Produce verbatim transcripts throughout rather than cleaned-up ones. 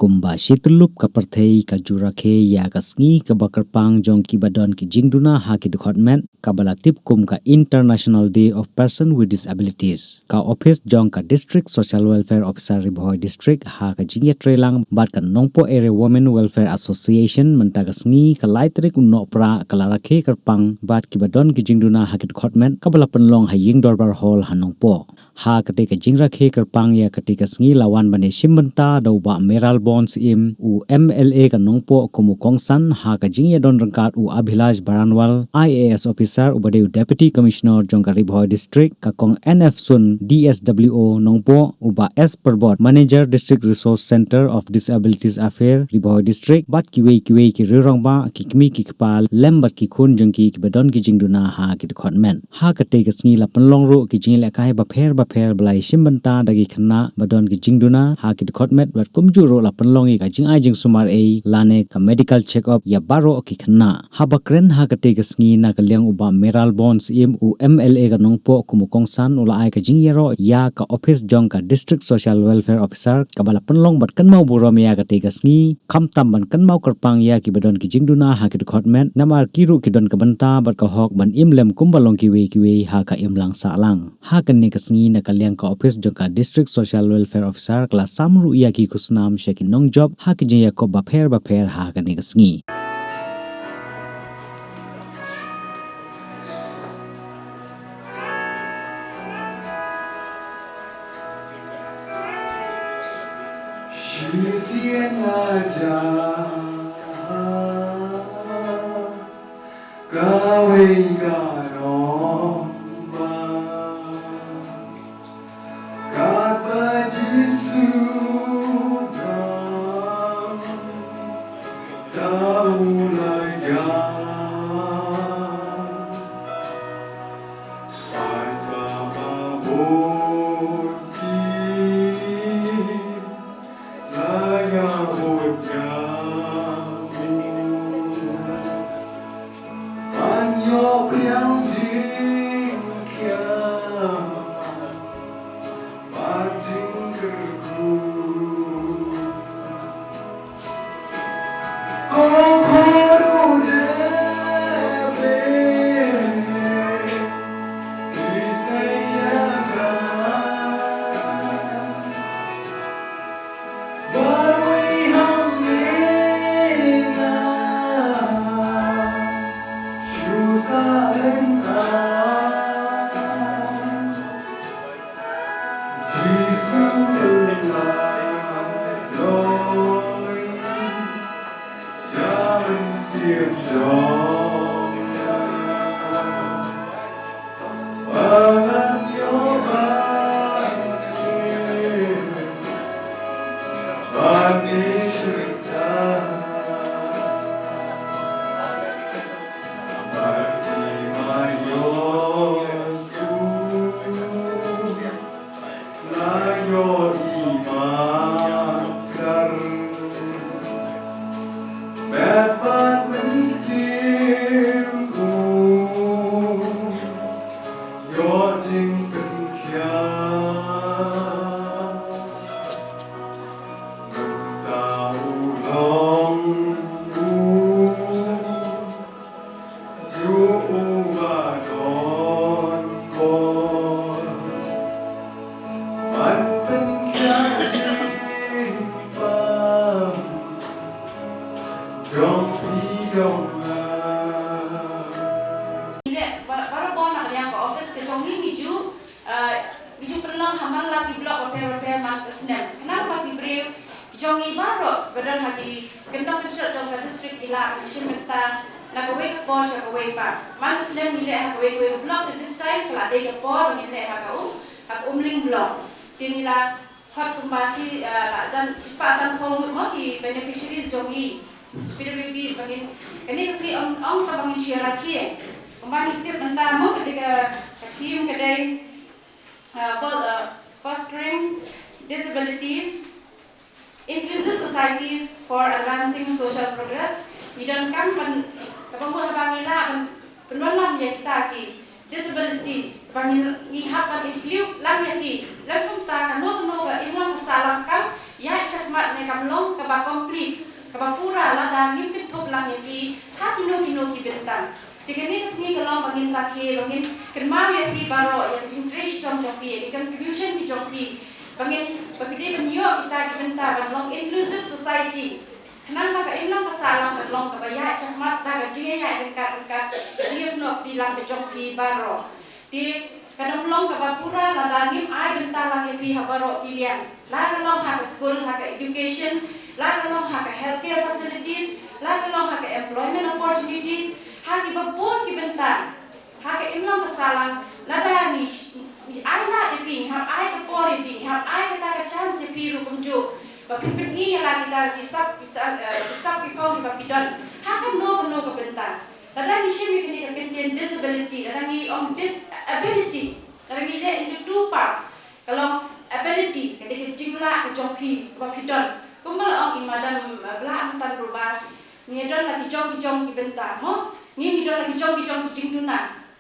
Kumba shi tyllup ka pyrthei ka ju rakhe ïa ka sngi kaba kyrpang jong kiba don ki jingduna ha ki dkhot met, kaba la tip kum ka International Day of Person with Disabilities. Ka ophis jong ka District Social Welfare Officer Ri Bhoi District ha ka jingïatreilang bad ka Nongpoh Area Women Welfare Association mynta ka sngi ka lai tarik u Nohprah ka la rakhe kyrpang bad kiba don ki jingduna ha ki dkhot met kaba la pynlong ha Ïing Dorbar Hall ha Nongpoh. Ha katei ka jingrakhe kyrpang ïa katei ka sngi la wan ban ïashim bynta da u Bah Mayralborn Syiem, u M L A ka Nongpoh kum u kongsan, ha ka jingïadon ryngkat u Abhilash Baranwal, I A S officer uba dei u Deputy Commissioner jong ka Ri Bhoi District, ka Kong N F Sun, D S W O Nongpoh, u Bah S Pyrbot, Manager District Resource Centre of Disabilities Affairs, Ri Bhoi District, bad kiwei kiwei ki rangbah, ki kmie ki kpa, lem bad ki khun jong ki kiba don ki jingduna ha ki dkhot met. Ha katei ka sngi la pynlong ruh ki jingïalehkai bapher bapher ba la ïashim bynta da ki khynnah ba don ki jingduna ha ki dkhot met bad kumjuh ruh la pynlong ïa ka jingai jingsumar ei lane ka medical check up ïa baroh ki khynnah. Haba kren ha katei ka sngi na ka liang u Bah Mayralborn Syiem, u M L A ka Nongpoh kum u kongsan, u la ai ka jingïaroh ïa ka ophis jong ka District Social Welfare Officer kaba la pynlong ban kynmaw burom ïa katei ka sngi, khamtam ban kynmaw kyrpang ïa kiba don ki jingduna ha ki dkhot met, namar ki ruh ki don ka bynta bad ka hok ban im lem kumba long kiwei kiwei ha ka imlang sahlang. Ha kane ka sngi na ka liang ka ophis jong ka District Social Welfare Officer ka la sam ruh ïa ki khusnam sha ki nongjop ha ki jingïakob bapher bapher ha kane ka sngi. Shisien la jia kawei ka rangbah, katba Jisu dang da u la ïaid. Bad kaba bun ki la ïabud ïa u, ban ïoh biang jingkhiah bad jingkyrkhu. Jisu pynlait noh ïa mynsiem jong nga, ba ngan ïoh ban im, ban ïeit sha ka. Bad i Maios u la ïoh i maklar, met bad mynsiem u ïoh jingpynkhiah. Mynta u long u Ju uba don bor ban pynkhiah jingpang jong phi jong nga. Ngi leh ba-, barabor na ka liang ka office ka jong ngi, ngi ju, ah, ngi ju pynlong ha man la ki block bapher bapher man ka snem. Khnang ba ki briew ki jong ngi baroh ba don ha ki kyndong kynshoh jong ka district ki lah ban shim bynta na kawei ka por sha kawei pat. Man ka snem ngi leh ha kawei kawei ka block, te this time ka la dei ka por ba ngin leh ha ka Um, ha ka Umling block. Te ngi la khot kumba shi, eh, la don shispah sanphew ngut mo ki beneficiaries jong ngi. P W D ba ngin, kane ka sngi ong, ong ba ngin shu ïa rakhe. Kumba ngi tip mynta mo ka dei ka, ka theme ka dei, eh, fo-, eh, fostering disabilities inclusive societies for advancing social progress. Ngi donkam ban, kaba mut haba ngi lah ban pynwanlam ïa kita ki disability, ba ngi, ngi hap ban include lang ïa ki. Lem kumta kano kano ka imlang ka sahlang kam, Ïaid shakhmat ne kam long kaba complete, kaba pura lada ngim kynthup lang ïa phi ha kino kino ki bynta. Te kane ka sngi ka long ba ngin rakhe, ba ngin kynmaw ïa phi baroh ïa ka jingtrei shitom jong phi, ïa ki contribution ki jong phi, ba ngin, ba phi dei ban ïoh kita ki bynta ban long inclusive society. Khnang ba ka imlang ka sahlang kan long kaba ïaid shakhmat da ka jingïaid ryngkat ryngkat, ka jingïasnoh kti lang ka jong phi baroh. Te kan ym long kaba pura lada ngim ai bynta lang ïa phi ha baroh ki liang. La ka long ha ka school, ha ka education, la ka long ha ka healthcare facilities, la ka long ha ka employment opportunities, ha kiba bun ki bynta. Ha ka imlang ka sahlang, lada ngi, ngi ai lad ïa phi, ngi hap ai ka por ïa phi, ngi hap ai kata ka chance ïa phi ruh kumjuh. Ba phin pyni ïa la kita ki sap, kita, eh, ki sap ki phong kiba phi don. Ha kano kano ka bynta. Lada ngi shim ïa kane ka kyntien disability, lada ngi ong disability, lada ngi leh into two parts. Ka long ability, ka dei ka jinglah ka jong phi, ba phi don. Kumba la ong i madam, eh, Blah mynta ruh ba, ngi don la ki jong ki jong ki bynta, mo? Ngi, ngi don la ki jong ki jong ki jingduna.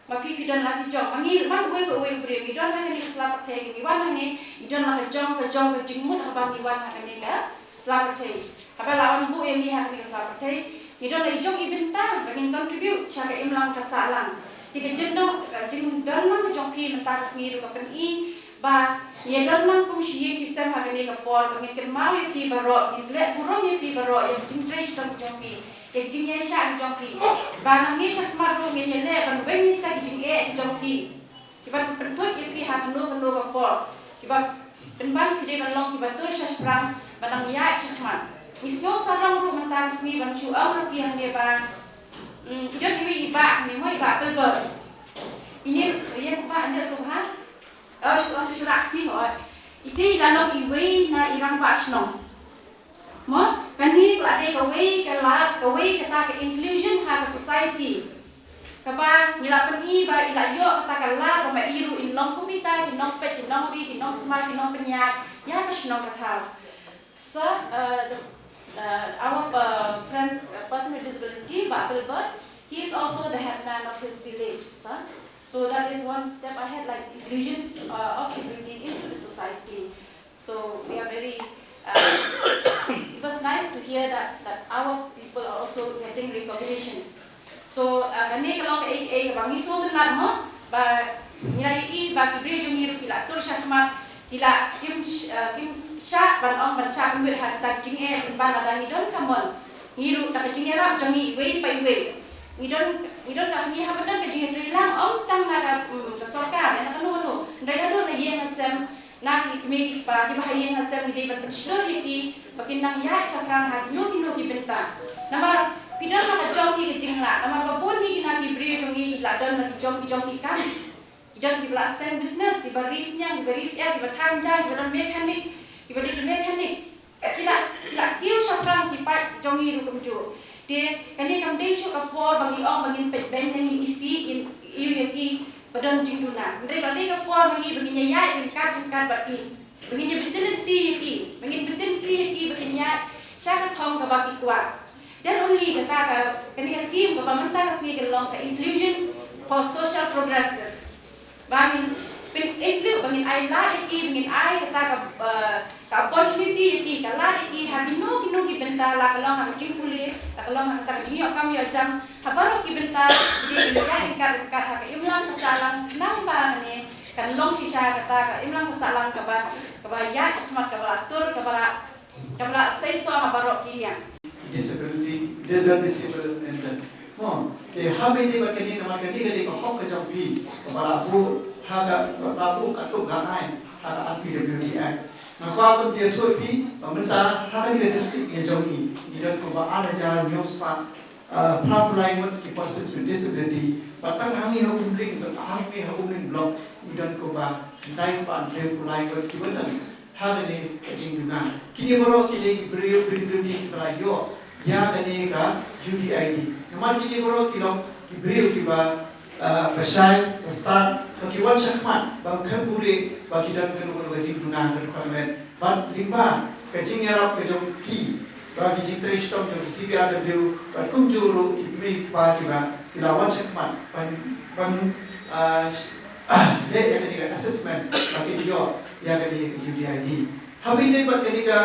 Ma phi phi don la ki jong, ma ngi man uwei pa uwei u briew, ngi don ha kane ka sla pyrthei, ngi wan hangne, ngi don la ka jong ka jong ka jingmut haba ngi wan ha kane ka sla pyrthei. Haba la wan buh ïa ngi ha kane ka sla pyrthei, ngi don la i jong i bynta ba ngin contribute sha ka imlang ka sahlang. Te ka jingdon, ka jingdon lang ka jong phi mynta ka sngi ruh ka pyni ba ngi don lang kum shi ïing shi sem ha kane ka por, ba ngin kynmaw ïa phi baroh, ngin leh burom ïa phi baroh, ïa ka jingtrei shitom jong phi. Ïa ka jingïaishah ka jong phi. Ba nangne shakhmat ruh ngin ïaleh ban weng ïa kita ki jingeh ki jong phi. Kiba pynthut ïa phi ha kano kano ka por. Kiba pynban phi dei ban long kiba tur shaphrang ban nang ïaid shakhmat. Ngi sngew sarong ruh mynta ka sngi ban shu ong ha phi hangne ba, mm, i don iwei i bah hangne mo, i bah Pelber. Ine, ïa i bah hangne sngewbha. Oh, shu, oh, shu rah kti mo. Ite i la long iwei na i rangbah shnong. Mo, kane ka la dei kawei ka lad, kawei kata ka inclusion ha ka society. Kaba ngi la pyni ba i la ïoh kata ka lad ba ma i ruh in long kum kita ki nongpeit, ki nongri, ki nongsumar, ki nongpynïaid ïa ka shnong ka thaw. So, uh, the, uh, our, uh, friend, uh, person with disability, Bah Pelber, he is also the headman of his village. So, so that is one step ahead, like inclusion, uh, of the community into the society. So we are very, uh, it was nice to hear that, that our people are also getting recognition. So, uh, kane ka long kaei kaei kaba ngi sngewtynnat mo, ba ngi la ïohi ba ki briew jong ngi ruh ki la tur shakhmat, ki la kim sh-, uh, kim shah ban ong ban shah pynwit ha kita ki jingeh, pynban lada ngi don ka mon. Ngi ruh da ka jingïarap jong ngi iwei pa iwei. Ngi don, ngi don ka, ngi hap ban don ka jingïatreilang, ym tang na ka, mm, ka sorkar, na kano kano. Hynrei naduh na ïing na sem, na ki kmie ki kpa kiba ha ïing ha sem, ngi dei ban pynshlur ïa ki ba kin nang ïaid shaphrang ha kino kino ki bynta. Namar phi don la ka jong ki ka jinglah, namar ba bun ngi ki na ki briew jong ngi ki la don la ki jong ki jong ki kam. Ki don kiba la seng business, kiba ri sniang, kiba ri syiar, kiba thaw jaiñ, kiba don mechanic, kiba dei ki mechanic. Ki la, ki la kiew shaphrang ki paid jong ngi ruh kumjuh. Te kane kam dei shuh ka por ba ngi ong ba ngin peit beiñ ne ngin isih, ngin ïoh ïa ki ba don jingduna. Hynrei ka dei ka por ba ngi, ba ngin ïaid ryngkat ryngkat bad ki. Ba ngin ïa btin lynti ïa ki, ba ngin btin lynti ïa ki ba kin ïaid sha ka thong kaba ki kwah. Then only kata ka, kane ka theme kaba mynta ka sngi ka long ka inclusion for social progressive. Ba ngin pyn-include, ba ngin ai lad ïa ki, ba ngin ai kata ka, uh, ka opportunity ïa ki, ka lad ïa ki ha kino kino ki bynta, la ka long ha ka jingpule, la ka long ha kata ka jingïoh kam ïoh jam, ha baroh ki bynta, ki dei ban ïaid ryngkat ryngkat ha ka imlang ka sahlang, khnang ba hangne kan long shisha kata ka imlang ka sahlang kaba, kaba ïaid shakhmat, kaba la tur, kaba la, kaba la seisoh ha baroh ki liang. Disability, they don't disable and then, mo, te ha mynta bad kane namar kane ka dei ka hok ka jong phi, kaba la buh ha ka, la buh katkum ka aiñ ha ka R P W D Act. Nga kwah ban ïathuh ïa phi ba mynta ha kane ka district ka jong ngi, ngi don kumba ar hajar hynñiew spah, uh, phra phew lai ngut ki persons with disability. Bad tang hangne ha Umling, bad hangne ha Umling block, ngi don kumba khyndai spah hynriewphew lai ngut kiba don ha kane ka jingduna. Kine baroh ki dei ki briew, briew, briew kiba la ïoh ïa kane ka U D I D. Namar kine baroh ki long ki briew kiba, ah, ba shai, ba stad, ba ki wan shakhmat, ba kham buhrieh ba ki don kano kano ka jingduna, ka requirement. Bad lyngba ka jingïarap ka jong phi, ba ki jingtrei shitom jong C B R W, bad kumjuh ruh ki kmie ki kpa kiba ki la wan shakhmat ban, ban, ah, leh ïa kane ka assessment, ba kin ïoh ïa kane ka U D I D. Haba ïadei bad kane ka,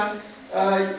uh,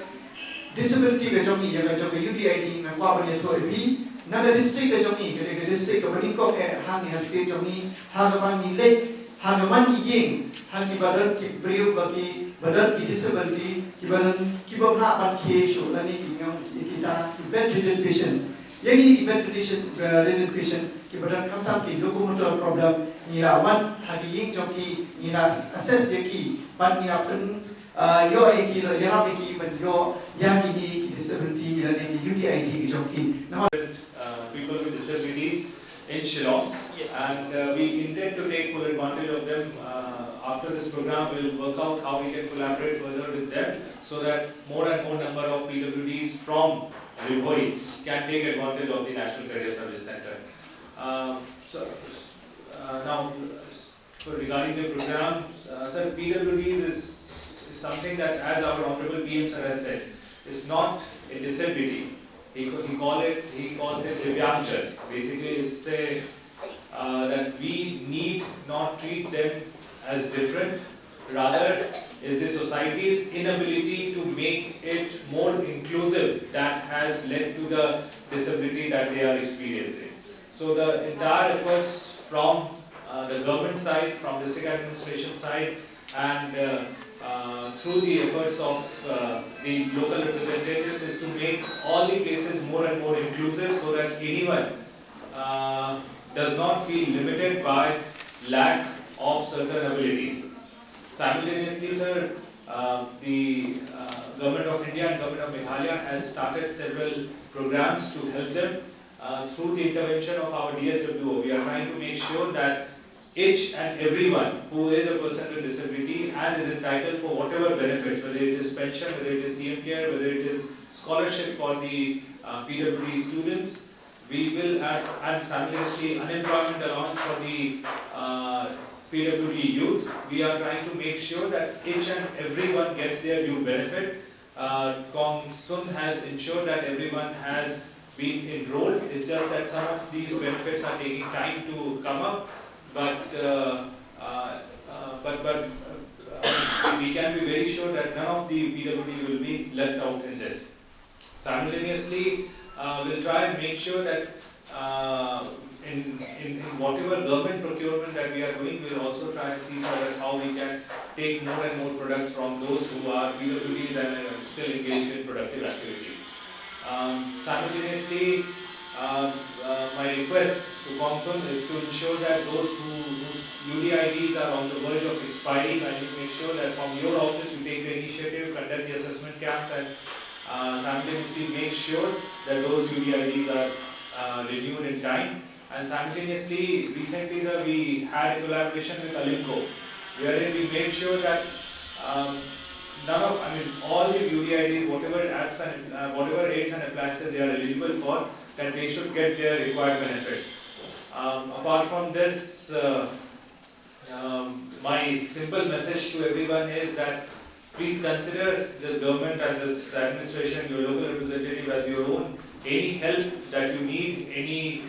disability ka jong ngi, ïa ka jong ka U D I D, nga kwah ban ïathuh ïa phi, na ka district ka jong ngi, kane ka district kaba nyngkong eh ha ngi ha state jong ngi, ha kaba ngi leit ha ka man ki ïing, ha kiba don ki briew ba ki, ba don ki disability, kiba don, kiba bha ban khie shuh lane ki ngam, kita ki bedridden patient. Ïa kine ki bedridden, uh, ridden patient kiba don khamtam ki locomotor problem, ngi la wan ha ki ïing jong ki, ngi la assess ïa ki, bad ngi la pyn, uh, ïoh ïa ki, ïarap ïa ki ban ïoh ïa kine ki disability lane ki U D I D ki jong ki. Namar uh, people with disabilities in Shillong. Yes. And uh, we intend to take full advantage of them. Uh, after this program, we'll work out how we can collaborate further with them so that more and more number of P W Ds from Ri Bhoi can take advantage of the National Career Service Center. Uh, so, uh, now, so regarding the program, uh, sir, P W Ds is, is something that, as our Honorable P M sir has said, is not a disability. He, he call it, he calls it Divyangjan. Basically, it's a, uh, that we need not treat them as different. Rather, is the society's inability to make it more inclusive that has led to the disability that they are experiencing. So the entire efforts from uh, the government side, from district administration side, and uh, uh, through the efforts of uh, the local representatives, is to make all the places more and more inclusive so that anyone uh, does not feel limited by lack of certain abilities. Simultaneously, sir, uh, the uh, Government of India and Government of Meghalaya has started several programs to help them uh, through the intervention of our D S W O. We are trying to make sure that each and everyone who is a person with disability and is entitled for whatever benefits, whether it is pension, whether it is C M Care, whether it is scholarship for the uh, P W D students, we will, and, and simultaneously unemployment allowance for the uh, P W D youth. We are trying to make sure that each and everyone gets their due benefit. Uh, Kong Sun has ensured that everyone has been enrolled. It's just that some of these benefits are taking time to come up, but uh, uh, uh, but but uh, we can be very sure that none of the P W D will be left out in this. Simultaneously, uh, we'll try and make sure that uh, in, in, in whatever government procurement that we are doing, we'll also try and see, sir, that how we can take more and more products from those who are P W Ds and are still engaged in productive activities. Um, simultaneously, uh, uh, my request to Kong Sun is to ensure that those who, whose U D I Ds are on the verge of expiring, I will make sure that from your office you take the initiative, conduct the assessment camps, and uh, simultaneously make sure that those U D I Ds are uh, renewed in time. And simultaneously, recently, sir, we had a collaboration with Alimco, wherein we made sure that um, none of, I mean, all the U D I Ds, whatever apps and uh, whatever aids and appliances they are eligible for, that they should get their required benefits. Um, apart from this, uh, um, my simple message to everyone is that please consider this government and this administration, your local representative as your own. Any help that you need, any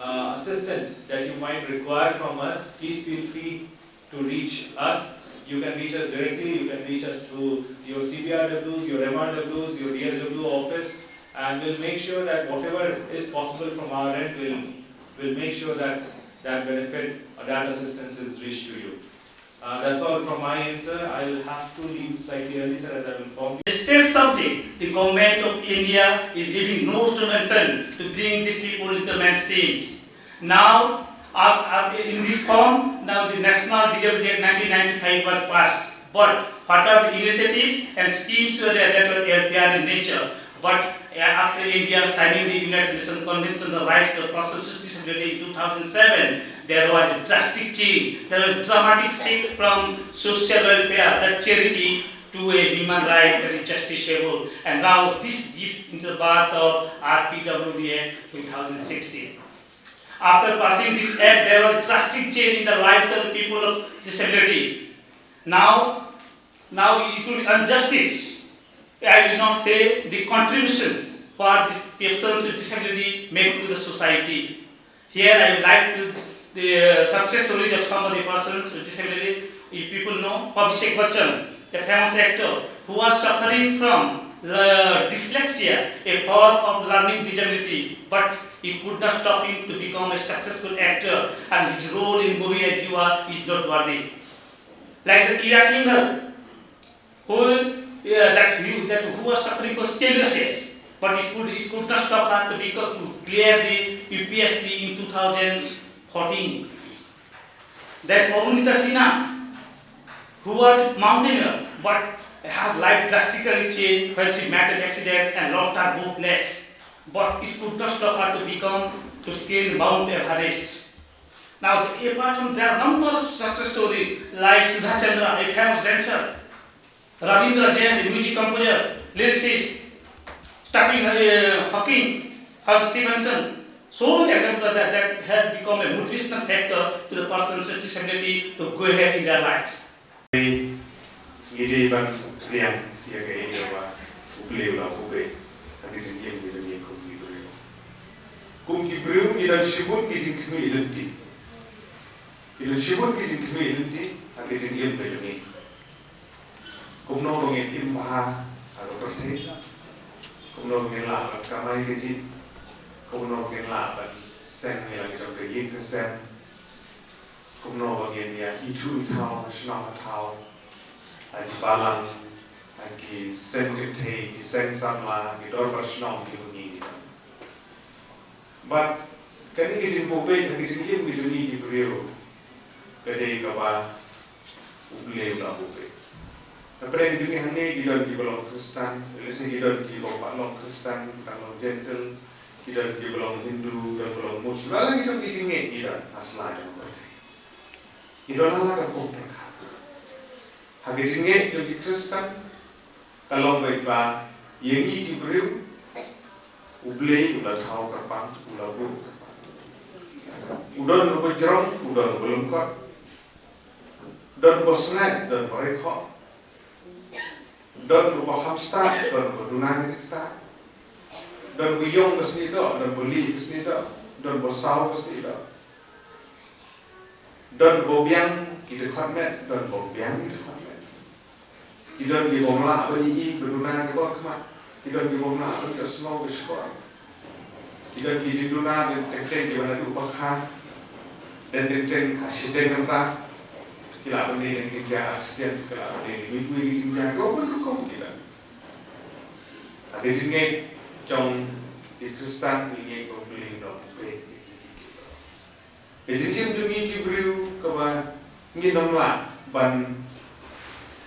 uh, assistance that you might require from us, please feel free to reach us. You can reach us directly, you can reach us through your C B R Ws, your M R Ws, your D S W office, and we'll make sure that whatever is possible from our end, we'll, we'll make sure that that benefit or that assistance is reached to you. Uh, that's all from my end, sir. I'll have to leave slightly early, sir, as I've informed you. State subject, the government of India is leaving no stone unturned to bring these people into the mainstreams. Now, uh, uh, in this form, now the National Disability Act nineteen ninety-five was passed. But what are the initiatives and schemes were there that were L P R in nature? But uh, after India signing the United Nations Convention on the Rights of Persons with Disability in two thousand seven, there was a drastic change. There was a dramatic shift from social welfare, that charity, to a human right that is justiciable. And now this gives into the birth of R P W D Act two thousand sixteen. After passing this act, there was drastic change in the lives of the people of disability. Now, now it will be injustice. I will not say the contributions for the persons with disability made to the society. Here I would like to the uh, success stories of some of the persons with disability. If people know, Abhishek Bachchan, a famous actor who was suffering from uh, dyslexia, a form of learning disability, but it could not stop him to become a successful actor, and his role in movie Jua is noteworthy. Like the Ira Singhal, who uh, that who that who was suffering from scoliosis, but it could it could not stop her to become to clear the U P S C in two thousand fourteen. Then Arunita Sinha, who was mountaineer, but her life drastically changed when she met an accident and lost her both legs. But it could not stop her to become to scale Mount Everest. Now, the, apart from there, number of success story like Sudha Chandra, a famous dancer, Ravindra Jain, a music composer, lyricist, Tapping uh, Hawking, Hugh Stevenson. So many examples are that, that have become a motivational factor to the person's disability to go ahead in their lives. Ngi dei ban pdiang ïa kaei kaba U Blei u la buh ha ki jingim ki jong ngi kum ki briew. Kum ki briew ngi don shibun ki jingkhmih lynti. Ngi don shibun ki jingkhmih lynti ha ki jingim ki jong ngi. Kumno ba ngin im bha ha ka pyrthei. Kumno ba ngin lah ban kamai kajih. Kumno ba ngin lah ban seng ïa la ki jong ka ïing ka sem. Kumno ba ngin ïa ithuh ithaw ha shnong ha thaw, ha ki balang, ha ki seng kynthei, ki seng samla, ki dorbar shnong, ki bynta, ki bynta. Bad kane ka jingbuhbeit ha ka jingim ka jong ngi ki briew ka dei kaba U Blei u la buhbeit. Hapdeng jong ngi hangne ki don kiba long Khristan, lehse ki don kiba ym pat long Khristan, ki dang long Gentile, ki don kiba long Hindu, ki don kiba long Muslim, la la ki don ki jingngeit ki don ha sla jong ka pyrthei. Ki don la la ka rukom pyrkhat. Ha ka jingngeit jong ki Khristan ka long beit ba ïa ngi ki briew U Blei u la thaw kyrpang, u la buh kyrpang. U don uba jrong, u don uba lyngkot. Don uba sngaid, don uba rekhoh. Don uba kham stad, don uba duna ka jingstad. Don uba ïong ka snieh doh, don uba lieh ka snieh doh. Don uba saw ka snieh doh. Don uba biang ki dkhot met, don uba biang ki dkhot met. Ki don ki bym lah ban ïohi, ba duna ki bor khmat. Ki don ki bym lah ban ïohsngew ka shkor. Ki don ki jingduna, don teng teng kiba naduh ba kha. Don teng teng ha shiteng kynta. Ki lah ban dei ki jingjia accident, ki lah ban dei kiwei kiwei ki jingjia, kiba bun rukom ki don. Ha ka jingngeit jong ki Khristan ngi ngeit ba U Blei u don peit ïa ki. Ka jingim jong ngi ki briew kaba ngin ym lah ban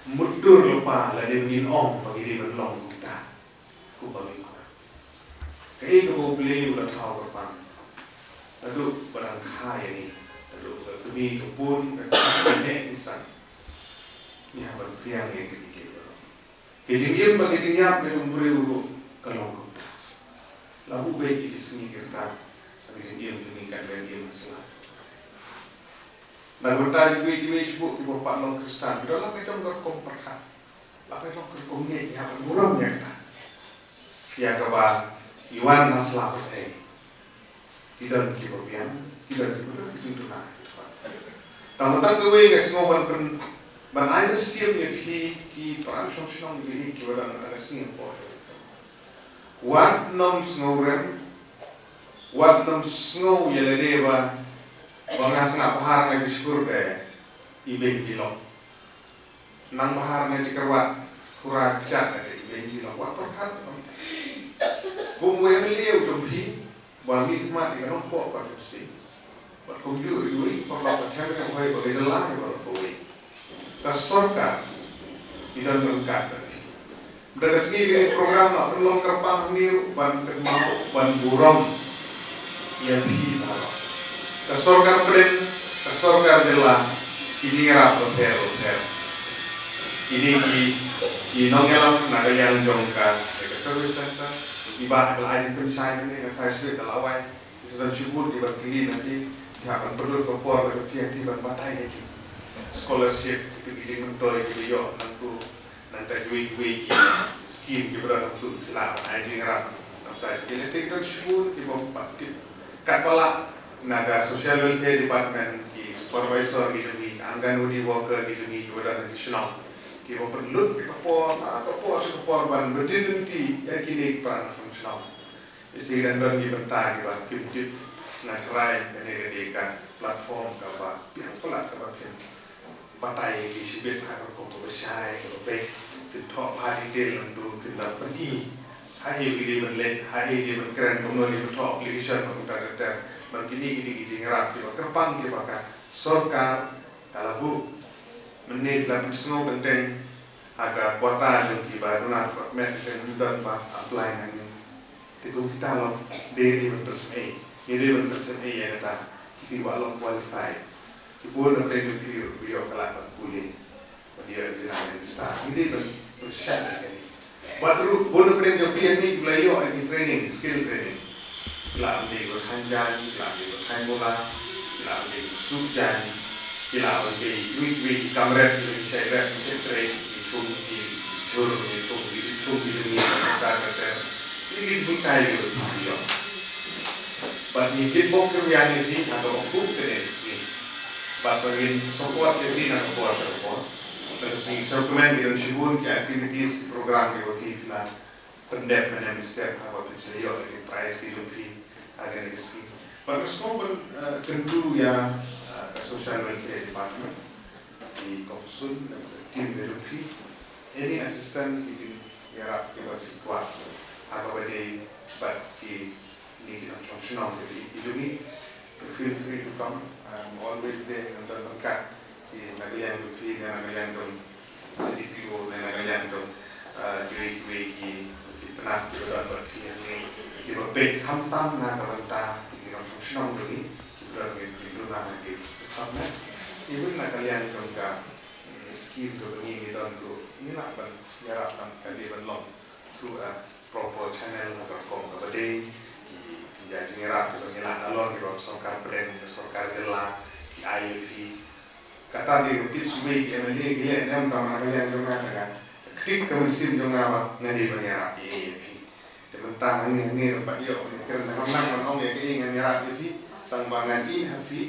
mutdur lypa lane ngin ong ba ngi dei ban long kumta kumba ngi kwah. Kaei kaba U Blei u la thaw kyrpang naduh ba dang kha ïa ngi, naduh ba kmie ka bun, ka kmie ka insan. Ngi hap ban pdiang ïa kine kiei kiei baroh. Ka jingim bad ka jingïap ka jong u briew ruh ka long kumta. La buh beit ïa ki sngi ki rta ha ka jingim jong ngi, kan ïa im ha sla. Na ka bynta kiwei kiwei shuh kiba pat long Khristan, ki don la ka jong ka rukom pyrkhat, la ka jong ka rukom ngeit, ïa ban burom ïa kata, ïa kaba ngi wan ha sla pyrthei. Ki don kiba biang, ki don kiba don ki jingduna. Tang ba tang kawei nga sngew ban pyn, ban ai mynsiem ïa phi ki para shong shnong, ïa phi kiba don ha ka sngi hapoh. Wat nym sngew rem, wat nym sngew ïa lade ba, ba nga sngap bha nga ki skur te, i beiñ ki long. Nang bha ne jingkyrwat, khura kjat ne, i beiñ ki long, wat pyrkhat. Kum wei ha lynti jong phi, ba mih khmat ïa ka nongpop ka jong phi. Bad kumjuh iwei i paralok ka them ka hoi ba ka jylla hi baroh kawei. Ka sorkar i don ryngkat bad phi. Da ka sngi kane ka program la pynlong kyrpang hangne ruh ban kynmaw ban burom ïa phi baroh. Ka sorkar pdeng, ka sorkar jylla, ki jingïarap bapher bapher. Kine ki, ki nongïalam na ka liang jong ka, ka service center, ki ba ka la ai jingpynshai kane ka Facebook ka la wai. Ki sa don shibun kiba kylli na phi, phi hap ban pynlut ka por ka jong phi ha ki ban batai ïa ki scholarship, ki jingmyntoi kiba ïoh nangtu, nangta kiwei kiwei ki scheme kiba don nangtu, phi lah ban ai jingïarap. Nangta ki lehse ki don shibun kiba ym pat tip. Katba lah na ka social welfare department, ki supervisor ki jong ngi, Anganwadi worker ki jong ngi kiba don ha ki shnong. Kiba pynlut ka por, ah, ka por sha ka por ban bteng lynti ïa kine ki para nongshong shnong. Ïa shi dang don ki bynta kiba kim tip, nga tharai kane ka dei ka platform kaba biang palat kaba phin batai ïa ki shibit ha ka rukom kaba shai kaba beit, phin thoh bha detail nangtu phin da pyni ha ei ba ki dei ban leh, ha ei ba ki dei ban kren, kumno ki ban thoh application, kumta ter ter. Bad kine ki dei ki jingïarap kiba kyrpang kiba ka sorkar ka la buh. Mynne la pynsngew teng teng ha ka quota jong kiba duna department, teng don ba apply nangne. Te kum kita long, dei dei ban pynsngew, dei dei ban pynsngew ïa kata, kiti ba long qualified. Ki bun na pdeng jong phi ruh ïoh ka lad ban pule. Ban ïoh ïa ka register. Ngi dei ban pyrshah ïa kane. Bad ruh bun na pdeng jong phi hangne ki la ïoh ïa ki training, skill training. Ki la ban dei ban thaiñ jaiñ, ki la ban dei ban thaiñ mula, ki la ban dei ban suh jaiñ, ki la ban dei iwei iwei ki kam rep, ki la ban shait rep, ki shait trei, ki thung, ki jhur, ki thung, ki thung, ki jhur, ki thung, ki jhur, ki thung, ki jhur. Ki la ban dei ban ïoh. Bad ngi kitbok kyrwiang ïa phi ha kaba kum kane ka sngi. Bad ba ngin support ïa phi na ka por sha ka por. Kane ka sngi sngewkmen ki don shibun ki activities, ki program kiba phi phi la pyndep mynne mynstep ha kaba phin sa ïoh ïa ki prize ki jong phi ha kane ka sngi. Bad nga sngew ban, eh, kyntu ïa, eh, ka Social Welfare Department, i Kong Sun, ka team ka jong phi. Any assistance ki kin ïarap kiba phi kwah ha kaba dei bad ki Ngi ki nongshong shnong ki, ki jong ngi, feel free to come. I'm always there, ngan don ryngkat. Ki na ka liang jong phi, na ka liang jong C D P O, na ka liang jong, ah, kiwei kiwei ki, ki tnat kiba don bad phi hangne, kiba peit khamtam na ka bynta ki nongshong shnong jong ngi, kiba don ki, ki duna ha ki department. Even na ka liang jong ka, mm, scheme kaba ngi, ngi don ruh, ngi lah ban ïarap ban, ka dei ban long through a proper channel ha ka rukom kaba dei, ki, ki jingïarap kiba ngi lah ban long, kiba sorkar pdeng, sorkar jylla ki ai ïa phi. Kata dei ka tip shuh, ki M L A ki leh ne em, tang ba na ka liang jong nga, ka ktik ka mynsiem jong nga ba nga dei ban ïarap ïa phi. Te mynta hangne hangne ba ïoh, ngi kren da kaba nang ban ong ïa kaei ngan ïarap ïa phi, tang ba ngan ïohi ha phi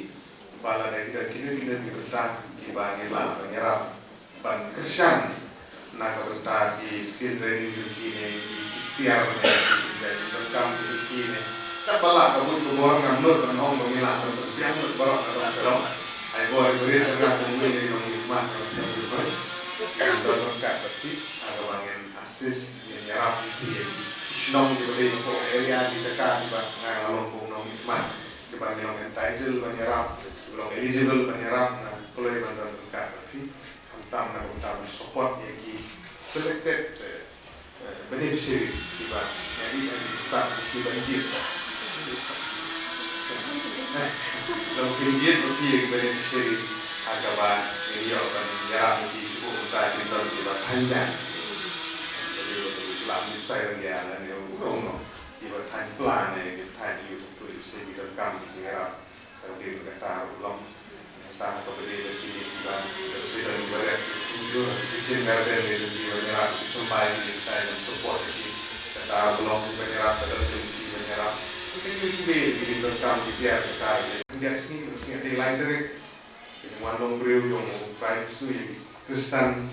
ba lada ki don kino kino ki bynta kiba ngi lah ban ïarap ban kyrshan na ka bynta ki skill training jong ki ne ki, ki tiar ne ki, ki jingdonkam jong ki ne. Katba lah ka buit ka bor, ngam nud ban ong ba ngi lah ban pynbiang lut baroh ka dong ka dong. Ai bor i briew ka nga kum uwei na ki nongmihkhmat ka nga kum uwei. Ngin don ryngkat bad phi ha kaba ngin assist, ngin ïarap ïa ki shnong kiba dei hapoh area ki jaka kiba nga long kum u nongmihkhmat, kiba ngi long entitled ban ïarap, kiba long eligible ban ïarap, nga kloi ban don ryngkat bad phi. Khamtam na ka bynta ban support ïa ki selected, eh, eh, beneficiaries kiba nga dei ban start ïa ki ban jied. Eh, long pynjied ba ki ïa ki beneficiary ha kaba ngin ïoh ban ïarap ïa ki sha ka bynta ki don kiba thaiñ jaiñ. Ba dei ba ki la mih sai ban ïa lane u rong no, kiba thaiñ pla ne kiba thaiñ ïa u pynpoi, se ki donkam ki jingïarap. Ka dei kata ruh long. Tang kaba dei ba kine kiba, ki don kiba rep ki jhur, ki kitchen garden, ki don kiba ïarap ki symbai, ki dei ban support ki. Kata ruh long kiba ïarap, ka don kiba ïarap. Ki dei kiba, ki dei ban kam ki tiar kata ruh. Ki dei sngi, sngi dei lai tarik. Ki wan long briew jong u Trai Jisu ïa ki Khristan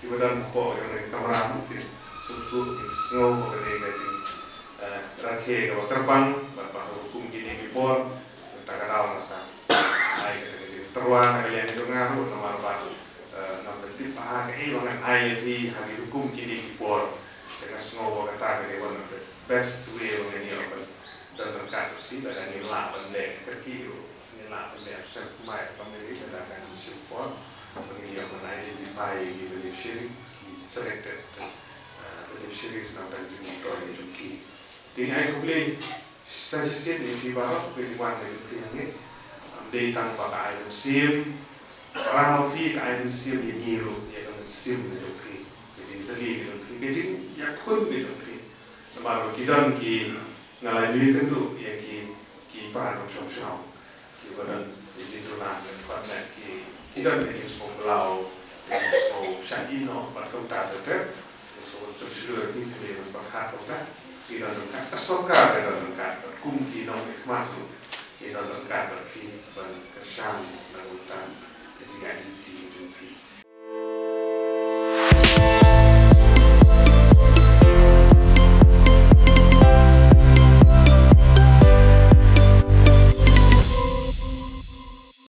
kiba don hapoh jong ka kamra, ki suk suk, ki sngew ba ka dei ka jing, eh, rakhe kaba kyrpang, bad ba ha kum kine ki por, kata ka daw nga sa ai kata ka jingtyrwa na ka liang jong nga ruh, namar ba, eh, ngam tip bha kaei ba ngan ai ïa phi ha ki kum kine ki por. Te nga sngew ba kata ka dei one of the best way ba ngan ïoh ban don ryngkat bad phi, lada ngim lah ban leh kyrkieh ruh. Ngi lah ban leh sngewthuh kumne, lada ka dang shim por, ba ngin ïoh ban identify ïa ki beneficiary, ki selected, uh, beneficiaries na ka bynta jingmyntoi jong ki. Te ngi ai khublei sa shisien ïa phi baroh kiba wan ïa phi hangne. Ym dei tang ba ka ai mynsiem, para ma phi, ka ai mynsiem ïa ngi ruh, ïa ka mynsiem ka jong phi, ka jingtylli ka jong phi, ka jingïakhun ka jong phi. Namar ba ki don ki, nga la ïohi kynduh ïa ki, ki para nongshong shnong kiba don ïa ki duna, ki khot ne ki, ki don ïa ki sngewbha, ki sngewbha shah ïehnoh bad kumta ter ter. Ki sngewbha pynshlur, ki khlem ban pyrkhat kumta. Ki don ryngkat, ka sorkar ka don ryngkat bad kum ki nongmihkhmat ruh ki don ryngkat bad phi ban kyrshan na ka bynta ka jingïaid lynti